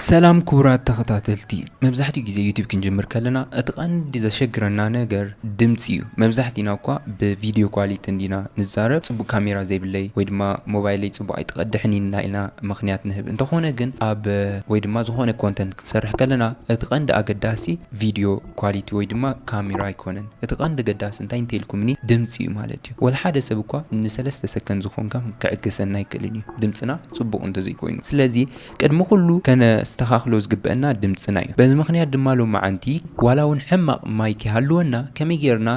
ሰላም ክቡራት ተኸታተልቲ፣ መብዛሕትኡ ግዜ ዩቲዩብ ክንጅምር ከለና እቲ ቀንዲ ዘሸግረና ነገር ድምፂ እዩ። መብዛሕትእና እኳ ብቪድዮ ኳሊቲ እንዲና ንዛረብ፣ ፅቡቅ ካሜራ ዘይብለይ ወይ ድማ ሞባይለይ ፅቡቅ ኣይትቀድሕን ኢልና ኢና ምኽንያት ንህብ። እንተኾነ ግን ኣብ ወይ ድማ ዝኾነ ኮንተንት ክንሰርሕ ከለና እቲ ቀንዲ ኣገዳሲ ቪድዮ ኳሊቲ ወይ ድማ ካሜራ ኣይኮነን። እቲ ቀንዲ ገዳሲ እንታይ እንተኢልኩምኒ ድምፂ እዩ ማለት እዩ። ወላ ሓደ ሰብ እኳ ንሰለስተ ሰከንድ ዝኾንካ ክዕግሰና ኣይክእልን እዩ ድምፅና ፅቡቅ እንተዘይኮይኑ። ስለዚ ቅድሚ ኩሉ ከነስተኻኽሎ ዝግበአና ድምፅና እዩ። በዚ ምኽንያት ድማ ሎማዓንቲ ዋላ እውን ሕማቕ ማይክ ይሃልወና ከመይ ጌርና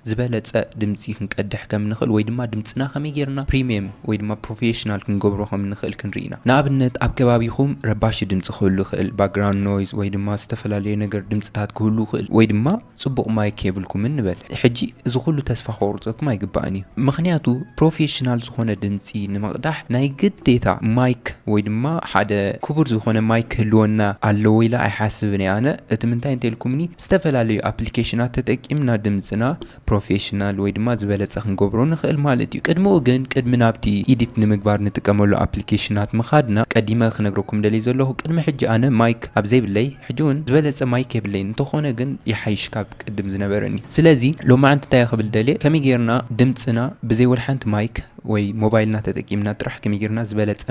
ዝበለፀ ድምፂ ክንቀድሕ ከም ንኽእል ወይ ድማ ድምፅና ከመይ ጌርና ፕሪሚየም ወይ ድማ ፕሮፌሽናል ክንገብሮ ከም ንኽእል ክንርኢ ኢና። ንኣብነት ኣብ ከባቢኹም ረባሺ ድምፂ ክህሉ ይኽእል፣ ባክግራውንድ ኖይዝ ወይ ድማ ዝተፈላለዩ ነገር ድምፅታት ክህሉ ይኽእል ወይ ድማ ፅቡቕ ማይክ የብልኩምን ንበል። ሕጂ እዚ ኩሉ ተስፋ ከቑርፀኩም ኣይግባእን እዩ። ምኽንያቱ ፕሮፌሽናል ዝኾነ ድምፂ ንምቕዳሕ ናይ ግዴታ ማይክ ወይ ድማ ሓደ ክቡር ዝኾነ ማይክ ክህልወና ኣለዎ ኢለ ኣይሓስብን እየ ኣነ። እቲ ምንታይ እንተኢልኩምኒ ዝተፈላለዩ ኣፕሊኬሽናት ተጠቂምና ድምፅና ፕሮፌሽናል ወይ ድማ ዝበለፀ ክንገብሮ ንኽእል ማለት እዩ። ቅድሚኡ ግን ቅድሚ ናብቲ ኢዲት ንምግባር ንጥቀመሉ ኣፕሊኬሽናት ምኻድና ቀዲመ ክነግረኩም ደልየ ዘለኹ ቅድሚ ሕጂ ኣነ ማይክ ኣብ ዘይብለይ ሕጂ እውን ዝበለፀ ማይክ የብለይን። እንተኾነ ግን ይሓይሽ ካብ ቅድም ዝነበረኒ። ስለዚ ሎማዓንቲ እንታይ ክብል ደልየ ከመይ ጌርና ድምፅና ብዘይ ወላ ሓንቲ ማይክ ወይ ሞባይልና ተጠቂምና ጥራሕ ከመይ ጌርና ዝበለፀ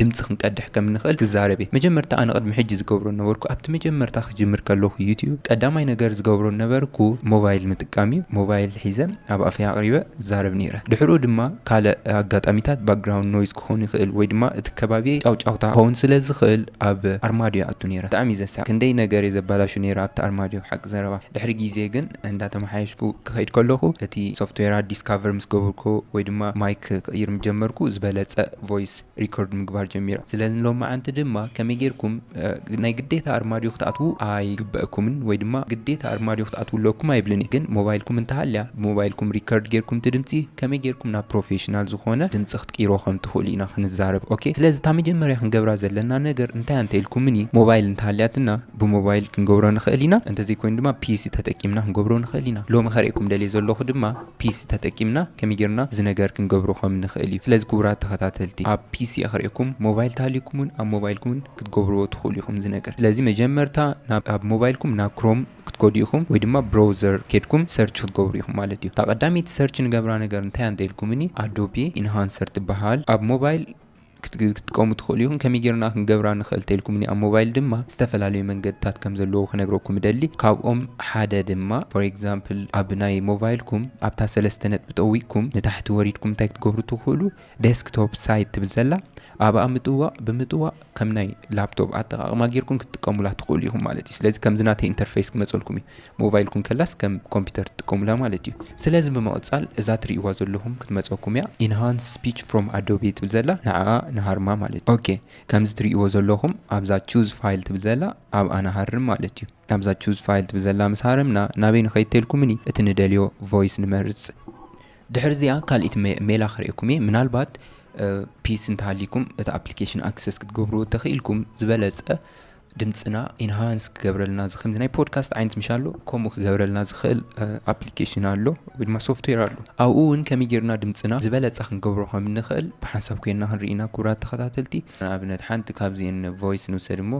ድምፂ ክንቀድሕ ከም ንኽእል ክዛረብ እየ። መጀመርታ ኣነ ቅድሚ ሕጂ ዝገብሮ ነበርኩ ኣብቲ መጀመርታ ክጅምር ከለኹ ዩቲዩብ ቀዳማይ ነገር ዝገብሮ ነበርኩ ሞባይል ምጥቃም እዩ። ሞባይል ሒዘ ኣብ ኣፈይ ኣቕሪበ ዝዛረብ ነይረ። ድሕሩ ድማ ካልእ ኣጋጣሚታት ባክግራውንድ ኖይዝ ክኸውን ይኽእል ወይ ድማ እቲ ከባቢ ጫውጫውታ ክኸውን ስለ ዝኽእል ኣብ ኣርማድዮ ኣቱ ነይረ። ብጣዕሚ እዩ ዘሳቅ ክንደይ ነገር እየ ዘባላሹ ነይረ ኣብቲ ኣርማድዮ ሓቂ ዘረባ። ድሕሪ ግዜ ግን እንዳተመሓየሽኩ ክኸይድ ከለኹ እቲ ሶፍትዌራት ዲስካቨር ምስ ገበርኩ ወይ ድማ ማይክ ክቕይር ምስ ጀመርኩ ዝበለፀ ቮይስ ሪኮርድ ምግባር ጀሚረ። ስለዚ ሎማዓንቲ ድማ ከመይ ጌርኩም ናይ ግዴታ ኣርማድዮ ክትኣትዉ ኣይግበእኩምን ወይ ድማ ግዴታ ኣርማድዮ ክትኣትዉ ኣለኩም ኣይብልን እየ። ግን ሞባይልኩም እንተሃልያ ብሞባይልኩም ሪከርድ ጌርኩም እቲ ድምፂ ከመይ ጌርኩም ናብ ፕሮፌሽናል ዝኾነ ድምፂ ክትቅይሮ ከም ትኽእሉ ኢና ክንዛረብ። ኦኬ፣ ስለዚ እታ መጀመርያ ክንገብራ ዘለና ነገር እንታይ እንተ ኢልኩምኒ ሞባይል እንተሃልያትና ብሞባይል ክንገብሮ ንኽእል ኢና፣ እንተዘይኮይኑ ድማ ፒሲ ተጠቂምና ክንገብሮ ንኽእል ኢና። ሎሚ ከርእየኩም ደልየ ዘለኹ ድማ ፒሲ ተጠቂምና ከመይ ጌርና እዚ ነገር ክንገብሮ ከም ንኽእል እዩ። ስለዚ ክቡራት ተኸታተልቲ ኣብ ፒሲ እየ ከርእየኩም፣ ሞባይል ተሃልዩኩም እውን ኣብ ሞባይልኩም እውን ክትገብርዎ ትኽእሉ ኢኹም እዚ ነገር። ስለዚ መጀመርታ ናብ ኣብ ሞባይልኩም ናብ ክሮም ክትከዱ ኢኹም ወይ ድማ ብራውዘር ኬድኩም ሰርች ክትገብሩ ኢኹም ማለት እዩ። እታ ቀዳመይቲ ሰርች ንገብራ ነገር እንታይ እንተ ኢልኩምኒ ኣዶቤ ኢንሃንሰር ትበሃል ኣብ ሞባይል ክትጥቀሙ ትኽእሉ ኢኹም። ከመይ ጌርና ክንገብራ ንኽእል ተልኩምኒ ኣብ ሞባይል ድማ ዝተፈላለዩ መንገድታት ከም ዘለዎ ክነግረኩም እደሊ። ካብኦም ሓደ ድማ for example ኣብ ናይ ሞባይልኩም ኣብታ ሰለስተ ነጥቢ ጠዊቅኩም ንታሕቲ ወሪድኩም እንታይ ክትገብሩ ትኽእሉ ዴስክቶፕ ሳይት ትብል ዘላ ኣብኣ ምጥዋቕ ብምጥዋቕ ከም ናይ ላፕቶፕ ኣጠቓቕማ ጌርኩም ክትጥቀሙላ ትኽእሉ ኢኹም ማለት እዩ። ስለዚ ከምዚ ናተይ ኢንተርፌስ ክመፀልኩም እዩ። ሞባይልኩም ከላስ ከም ኮምፒውተር ትጥቀሙላ ማለት እዩ። ስለዚ ብምቕፃል እዛ ትርእይዋ ዘለኹም ክትመፀኩም እያ። ኢንሃንስ ስፒች ፍሮም ኣዶቤ ትብል ዘላ ንዓኣ ንሃርማ ማለት እዩ። ኦኬ፣ ከምዚ ትርእይዎ ዘለኹም ኣብዛ ቹዝ ፋይል ትብል ዘላ ኣብኣ ንሃርም ማለት እዩ። ኣብዛ ቹዝ ፋይል ትብል ዘላ ምስ ሃረምና ናበይ ንኸይድ ተልኩምኒ እቲ ንደልዮ ቮይስ ንመርፅ። ድሕሪ እዚኣ ካልኢት ሜላ ክርእየኩም እየ። ምናልባት ፒሲ እንተሃሊኩም እቲ ኣፕሊኬሽን ኣክሰስ ክትገብርዎ ተኽኢልኩም ዝበለፀ ድምፅና ኢንሃንስ ክገብረልና ዝኽእል ከምዚ ናይ ፖድካስት ዓይነት ምሽ ኣሎ ከምኡ ክገብረልና ዝኽእል ኣፕሊኬሽን ኣሎ ወይ ድማ ሶፍትዌር ኣሎ። ኣብኡ እውን ከመይ ጌርና ድምፅና ዝበለፀ ክንገብሮ ከም ንኽእል ብሓንሳብ ኮይንና ክንርኢ ኢና። ክቡራት ተኸታተልቲ ንኣብነት ሓንቲ ካብዚአን ቮይስ ንውሰድ እሞ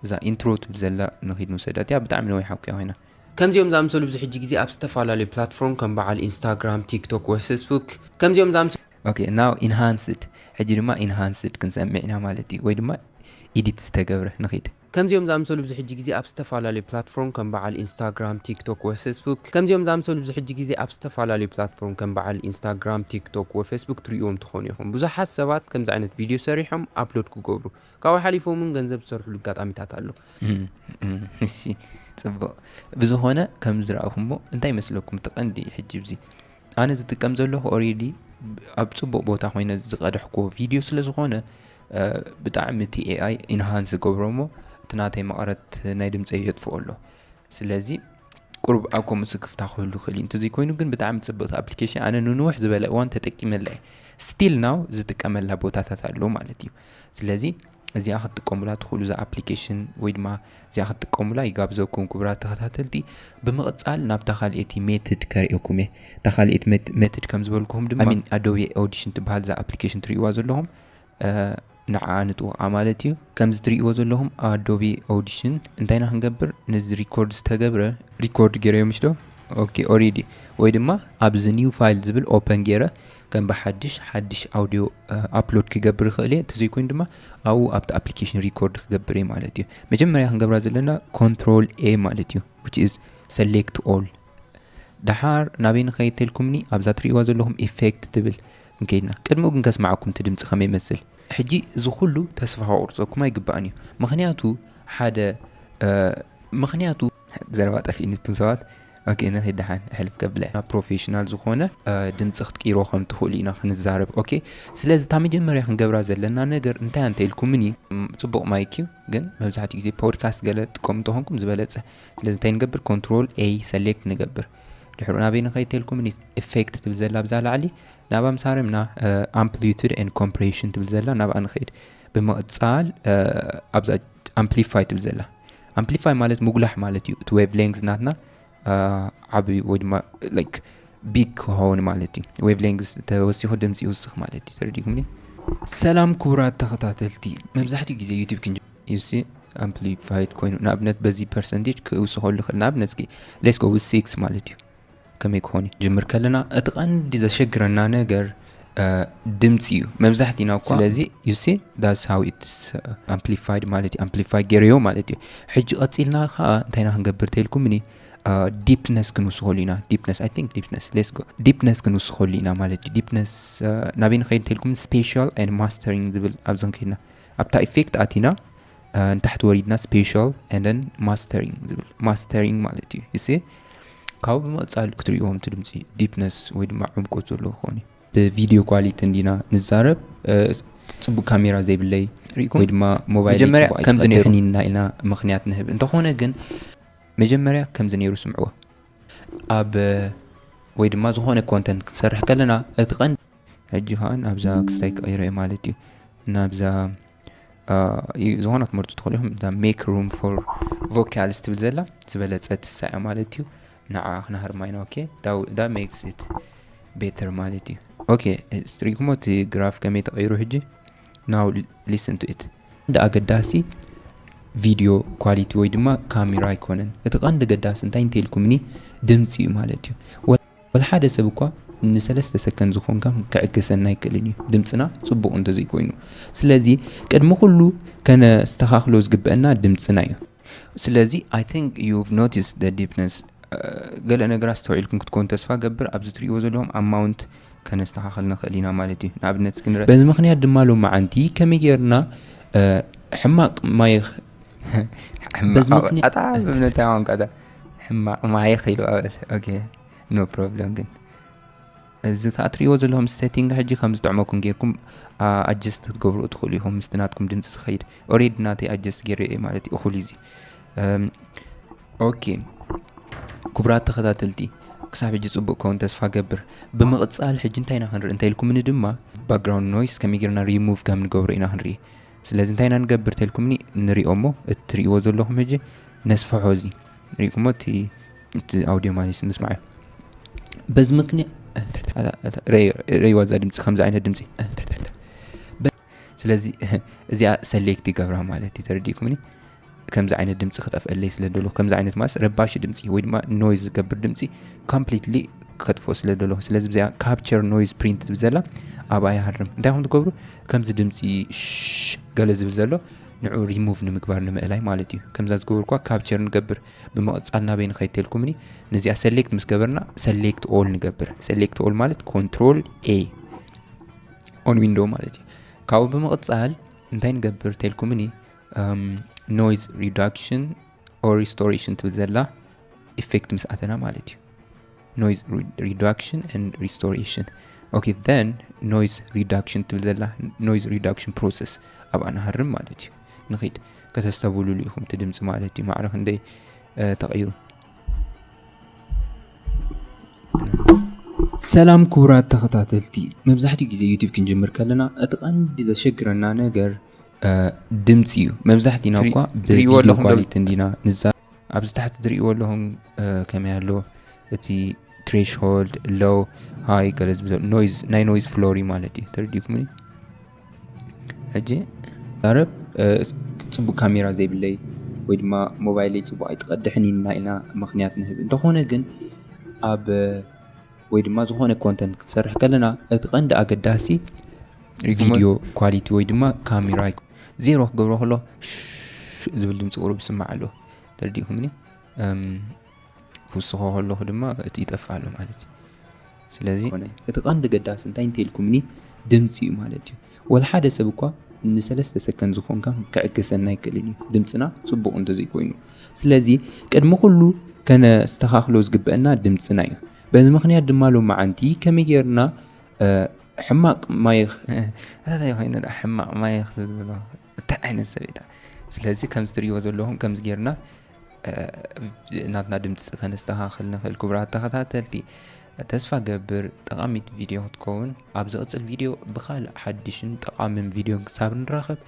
እዛ ኢንትሮ ትብል ዘላ ንኺድ ንውሰዳ እቲያ ብጣዕሚ ነዊሓ እኮ ኮይና። ከምዚኦም ዝኣምሰሉ ብዙሕ ሕጂ ግዜ ኣብ ዝተፈላለዩ ፕላትፎርም ከም በዓል ኢንስታግራም፣ ቲክቶክ ወይ ፌስቡክ ከምዚኦም ዝኣምሰሉ okay now enhanced ሕጂ ድማ ኢንሃንስድ ክንሰምዕ ኢና ማለት እዩ ወይ ድማ ኢዲት ዝተገብረ ንኺድ። ከምዚኦም ዝኣምሰሉ ብዙሕ ሕጂ ግዜ ኣብ ዝተፈላለዩ ፕላትፎርም ከም በዓል ኢንስታግራም፣ ቲክቶክ ወይ ፌስቡክ ከምዚኦም ዝኣምሰሉ ብዙሕ ሕጂ ግዜ ኣብ ዝተፈላለዩ ፕላትፎርም ከም በዓል ኢንስታግራም፣ ቲክቶክ ወይ ፌስቡክ ትርእይዎም ትኾኑ ኢኹም። ብዙሓት ሰባት ከምዚ ዓይነት ቪድዮ ሰሪሖም ኣፕሎድ ክገብሩ ካብኡ ሓሊፎም እውን ገንዘብ ዝሰርሕሉ ኣጋጣሚታት ኣሎ። እም፣ እም፣ እሺ፣ ጽቡቕ። ብዝኾነ ከም ዝረኣኹሞ እንታይ ይመስለኩም እቲ ቀንዲ ሕጂ ኣብዚ ኣነ ዝጥቀም ዘለኹ ኦሬዲ ኣብ ጽቡቕ ቦታ ኮይነ ዝቐደሕክዎ ቪድዮ ስለ ዝኾነ ብጣዕሚ እቲ ኤኣይ ኢንሃንስ ዝገብሮ እሞ እቲ ናተይ መቐረት ናይ ድምፀይ የጥፍኦ ኣሎ። ስለዚ ቁሩብ ኣብ ከምኡ ስክፍታ ክህሉ ይኽእል እዩ። እንተዘይኮይኑ ግን ብጣዕሚ ጽብቕቲ ኣፕሊኬሽን ኣነ ንንውሕ ዝበለ እዋን ተጠቂመላ እየ። ስቲል ናው ዝጥቀመላ ቦታታት ኣሎ ማለት እዩ። ስለዚ እዚኣ ክትጥቀሙላ ትኽእሉ እዛ ኣፕሊኬሽን ወይ ድማ እዚኣ ክትጥቀሙላ ይጋብዘኩም ክቡራት ተኸታተልቲ። ብምቕጻል ናብታ ካልኤቲ ሜትድ ከርእየኩም እየ። እታ ካልኤት ሜትድ ከም ዝበልኩኹም ድማ ሚን ኣዶቤ ኦዲሽን ትበሃል እዛ ኣፕሊኬሽን ትርእይዋ ዘለኹም ንዓ ንጥውቓ ማለት እዩ። ከምዚ ትርእይዎ ዘለኹም ኣዶቢ ኦዲሽን እንታይ ኢና ክንገብር? ነዚ ሪኮርድ ዝተገብረ ሪኮርድ ገይረዮ ምሽ ዶ? ኦኬ ኦሬዲ። ወይ ድማ ኣብዚ ኒው ፋይል ዝብል ኦፐን ገይረ ከም ብሓድሽ ሓድሽ ኣውዲዮ ኣፕሎድ ክገብር ይኽእል እየ። እንተዘይኮይኑ ድማ ኣብኡ ኣብቲ ኣፕሊኬሽን ሪኮርድ ክገብር እየ ማለት እዩ። መጀመርያ ክንገብራ ዘለና ኮንትሮል ኤ ማለት እዩ፣ which is select all። ደሓር ናበይ ንኸይድ ተልኩምኒ ኣብዛ ትርእይዋ ዘለኹም ኢፌክት ትብል እንከይድና፣ ቅድሚኡ ግን ከስማዓኩም እቲ ድምፂ ከመይ ይመስል። ሕጂ እዚ ኩሉ ተስፋ ከቁርፀኩም ኣይግባእን እዩ። ምክንያቱ ሓደ ምክንያቱ ዘረባ ጠፊእኒ እቱም ሰባት። ኦኬ ንኸይድ ደሓን ሕልፍ ከብለ ፕሮፌሽናል ዝኾነ ድምፂ ክትቅይሮ ከም ትኽእሉ ኢና ክንዛረብ። ኦኬ ስለዚ እታ መጀመርያ ክንገብራ ዘለና ነገር እንታይ እንተ ኢልኩምኒ፣ ፅቡቅ ማይክ እዩ ግን መብዛሕትኡ ግዜ ፖድካስት ገለ ትጥቀሙ እንተኾንኩም ዝበለፀ። ስለዚ እንታይ ንገብር? ኮንትሮል ኤ ሰሌክት ንገብር። ድሕሩ ናበይ ንኸይድ ተልኩምኒ ኢፌክት ትብል ዘላ ኣብዛ ላዕሊ ናብኣ ምስ ሃረምና ኣምፕሊቱድ ኤንድ ኮምፕሬሽን ትብል ዘላ ናብኣ ንኸይድ። ብምቕፃል ኣብዛ ኣምፕሊፋይ ትብል ዘላ፣ ኣምፕሊፋይ ማለት ምጉላሕ ማለት እዩ። እቲ ዌቭ ሌንግዝ ናትና ዓብዩ ወይ ድማ ላይክ ቢግ ክኸውን ማለት እዩ። ዌቭ ሌንግዝ ተወሲኹ ድምፂ ይውስኽ ማለት እዩ። ተረዲእኩምኒ? ሰላም ክቡራት ተኸታተልቲ፣ መብዛሕትኡ ግዜ ዩቲብ ክንጅ ዩሲ ኣምፕሊፋይድ ኮይኑ ንኣብነት በዚ ፐርሰንቴጅ ክውስኸሉ ይኽእል። ንኣብነት እስኪ ሌትስ ጎ ዊዝ ሲክስ ማለት እዩ። ከመይ ክኾን እዩ? ጅምር ከለና እቲ ቀንዲ ዘሸግረና ነገር ድምፂ እዩ መብዛሕትእና እኳ። ስለዚ you see that's how it's amplified ማለት እዩ። ኣምፕሊፋይ ገይረዮ ማለት እዩ። ሕጂ ቀፂልና ከዓ እንታይ ኢና ክንገብር ተልኩምኒ? ዲፕነስ ክንውስኸሉ ኢና። ዲፕነስ I think ዲፕነስ let's go ዲፕነስ ክንውስኸሉ ኢና ማለት እዩ። ዲፕነስ ናበይ ንኸይድ ተልኩም? ስፔሻል and ማስተሪንግ ዝብል ኣብዚ ንከይድና ኣብታ ኢፌክት ኣቲና ንታሕቲ ወሪድና ስፔሻል and ማስተሪንግ ዝብል ማስተሪንግ ማለት እዩ። ይሲ ካብኡ ብምቕፃል ክትርእይዎም እቲ ድምፂ ዲፕነስ ወይ ድማ ዕምቆት ዘለዎ ክኾን እዩ። ብቪድዮ ኳሊቲ እንዲና ንዛረብ። ፅቡቅ ካሜራ ዘይብለይ ሪኢኩም ወይ ድማ ሞባይል መጀመርያ ከምዚ ነይሩ። ሕኒና ኢልና ምክንያት ንህብ እንተኾነ ግን መጀመርያ ከምዚ ነይሩ ስምዕዎ። ኣብ ወይ ድማ ዝኾነ ኮንተንት ክንሰርሕ ከለና እቲ ቀንዲ ሕጂ ከዓ ናብዛ ክስታይ ክቐይሮ እየ ማለት እዩ። ናብዛ ዝኾነ ክትመርጡ ትኽእሉ ኢኹም። እዛ make room for vocals ትብል ዘላ ዝበለፀ ትሳያ ማለት እዩ። ንዓ ክነሃርማ ኢና። ኦኬ that makes it better ማለት እዩ። ኦኬ ስትሪክሞ እቲ ግራፍ ከመይ ተቐይሩ ሕጂ? Now listen to it። እንደ ኣገዳሲ ቪድዮ ኳሊቲ ወይ ድማ ካሜራ ኣይኮነን። እቲ ቀንዲ ገዳሲ እንታይ እንተኢልኩምኒ ድምፂ እዩ ማለት እዩ። ወላ ሓደ ሰብ እኳ ንሰለስተ ሰከንድ ዝኾንካ ክዕግሰና ኣይክእልን እዩ ድምፅና ፅቡቕ እንተዘይኮይኑ። ስለዚ ቅድሚ ኩሉ ከነስተኻኽሎ ዝግበአና ድምፅና እዩ። ስለዚ I think you've noticed the deepness። ገለ ነገራት ኣስተውዒልኩም ክትኮኑ ተስፋ ገብር። ኣብዚ ትርእይዎ ዘለኹም ኣማውንት ከነስተኻኸል ንኽእል ኢና ማለት እዩ። ንኣብነት እስኪ ንረ በዚ ምኽንያት ድማ ሎማዓንቲ ከመይ ጌርና ሕማቕ ማይኽ በዚ ምኽንያት ኣታ ብምነታይ ቋንቋ ሕማቕ ማይኽ ኢሉ ኣበል። ኦኬ no problem ግን እዚ ከዓ ትሪእዎ ዘለኹም ሴቲንግ ሕጂ ከም ዝጥዕመኩም ጌርኩም ኣጀስት ክትገብሩ ትኽእሉ ኢኹም። ምስቲ ናትኩም ድምፂ ዝኸይድ ኦሬዲ ናተይ ኣጀስት ገይረ እየ ማለት እዩ። እኹል እዚ ኦኬ ክቡራት ተኸታተልቲ ክሳብ ሕጂ ፅቡቅ ከውን ተስፋ ገብር። ብምቕፃል ሕጂ እንታይ ኢና ክንርኢ እንታይ ኢልኩምኒ ድማ ባክግራውንድ ኖይስ ከመይ ጌርና ሪሙቭ ከም ንገብሮ ኢና ክንርኢ። ስለዚ እንታይ ኢና ንገብር ተልኩምኒ ንሪኦ እሞ እቲ ትሪእዎ ዘለኹም ሕጂ ነስፍሖ እዚ ሪእኩሞ እቲ ኣውዲዮ ማለት ንስማዕ። በዚ ምክንያት ረይዋ እዛ ድምፂ ከምዚ ዓይነት ድምፂ ስለዚ እዚኣ ሰሌክት ይገብራ ማለት እዩ። ተረዲእኩምኒ? ከምዚ ዓይነት ድምፂ ክጠፍአለይ ስለ ደሎ ከምዚ ዓይነት ማለት ረባሺ ድምፂ ወይ ድማ ኖይዝ ዝገብር ድምፂ ኮምፕሊትሊ ከጥፍኦ ስለ ደሎ ስለዚ ብዚኣ ካፕቸር ኖይዝ ፕሪንት ትብል ዘላ ኣብኣ ይሃርም። እንታይ ከም ትገብሩ ከምዚ ድምፂ ገለ ዝብል ዘሎ ንዑ ሪሙቭ ንምግባር ንምእላይ ማለት እዩ። ከምዛ ዝገበርኳ ካፕቸር ንገብር። ብምቕፃል ናበይ ንኸይድ ተልኩምኒ? ነዚኣ ሰሌክት ምስ ገበርና ሰሌክት ኦል ንገብር። ሰሌክት ኦል ማለት ኮንትሮል ኤ ኦን ዊንዶ ማለት እዩ። ካብኡ ብምቕፃል እንታይ ንገብር ተልኩምኒ? ኖይዝ ሪዳክሽን ኦር ሪስቶሬሽን ትብል ዘላ ኢፌክት ምስ ኣተና ማለት እዩ። Noise reduction and restoration okay then noise reduction ትብል ዘላ noise reduction process ኣብኣ ንሃርም ማለት እዩ። ንኺድ ከተስተብሉሉ ኢኹም እቲ ድምፂ ማለት እዩ። ማዕረ ክንደይ ተቐይሩ። ሰላም ክቡራት ተኸታተልቲ፣ መብዛሕትኡ ግዜ ዩቲብ ክንጅምር ከለና እቲ ቀንዲ ዘሸግረና ነገር ድምፂ እዩ። መብዛሕትእና እኳ ብቪድዮ ኳሊቲ እንዲና ንዛ ኣብዚ ታሕቲ ትርእይዎ ኣለኹም ከመይ ኣሎ እቲ ትሬሽሆልድ ሎው ሃይ ገለ ዝብል ኖይዝ ናይ ኖይዝ ፍሎሪ ማለት እዩ። ተረዲእኩምኒ? ሕጂ ዛረብ ጽቡቅ ካሜራ ዘይብለይ ወይ ድማ ሞባይለይ ጽቡቅ ኣይትቀድሕን ኢልና ኢና ምክንያት ንህብ። እንተኾነ ግን ኣብ ወይ ድማ ዝኾነ ኮንተንት ክትሰርሕ ከለና እቲ ቀንዲ ኣገዳሲ ቪድዮ ኳሊቲ ወይ ድማ ካሜራ ዜሮ ክገብሮ ከሎ ዝብል ድምፂ ቁሩብ ይስማዕ ኣሎ። ተረዲእኩምኒ? ክውስኾ ከለኹ ድማ እቲ ይጠፍእ ኣሎ ማለት እዩ። ስለዚ እቲ ቀንዲ ገዳሲ እንታይ እንተኢልኩምኒ ድምፂ እዩ ማለት እዩ። ወላ ሓደ ሰብ እኳ ንሰለስተ ሰከንድ ዝኾንካ ክዕግሰና ኣይክእልን እዩ፣ ድምፅና ፅቡቕ እንተዘይኮይኑ። ስለዚ ቅድሚ ኩሉ ከነስተኻኽሎ ዝግበአና ድምፅና እዩ። በዚ ምኽንያት ድማ ሎማዓንቲ ከመይ ጌርና ሕማቕ ማይኽ እታታይ ኮይኑ ሕማቕ ማይኽ ዝብሎ እንታይ ዓይነት ሰብ እታ። ስለዚ ከምዚ ትሪእዎ ዘለኹም ከምዚ ጌርና ናትና ድምፂ ከነስተኻኽል ንኽእል። ክቡራት ተኸታተልቲ፣ ተስፋ ገብር ጠቓሚት ቪድዮ ክትከውን። ኣብ ዝቕፅል ቪድዮ ብኻልእ ሓድሽን ጠቓምን ቪድዮ ክሳብ ንራኸብ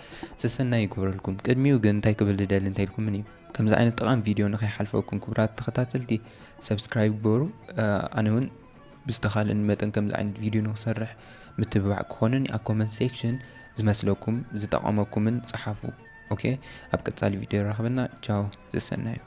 ሰሰናይ ይግበረልኩም። ቅድሚኡ ግን እንታይ ክብል ዝደሊ እንታይ ኢልኩምኒ? ከምዚ ዓይነት ጠቓሚ ቪድዮ ንኸይሓልፈኩም ክቡራት ተኸታተልቲ ሰብስክራይብ ግበሩ። ኣነ እውን ብዝተኻለኒ መጠን ከምዚ ዓይነት ቪድዮ ንክሰርሕ ምትብባዕ ክኾነኒ ኣብ ኮመንት ሴክሽን ዝመስለኩም ዝጠቐመኩምን ጸሓፉ። ኦኬ፣ ኣብ ቀጻሊ ቪድዮ ይራኸበና። ቻው፣ ዘሰናዩ።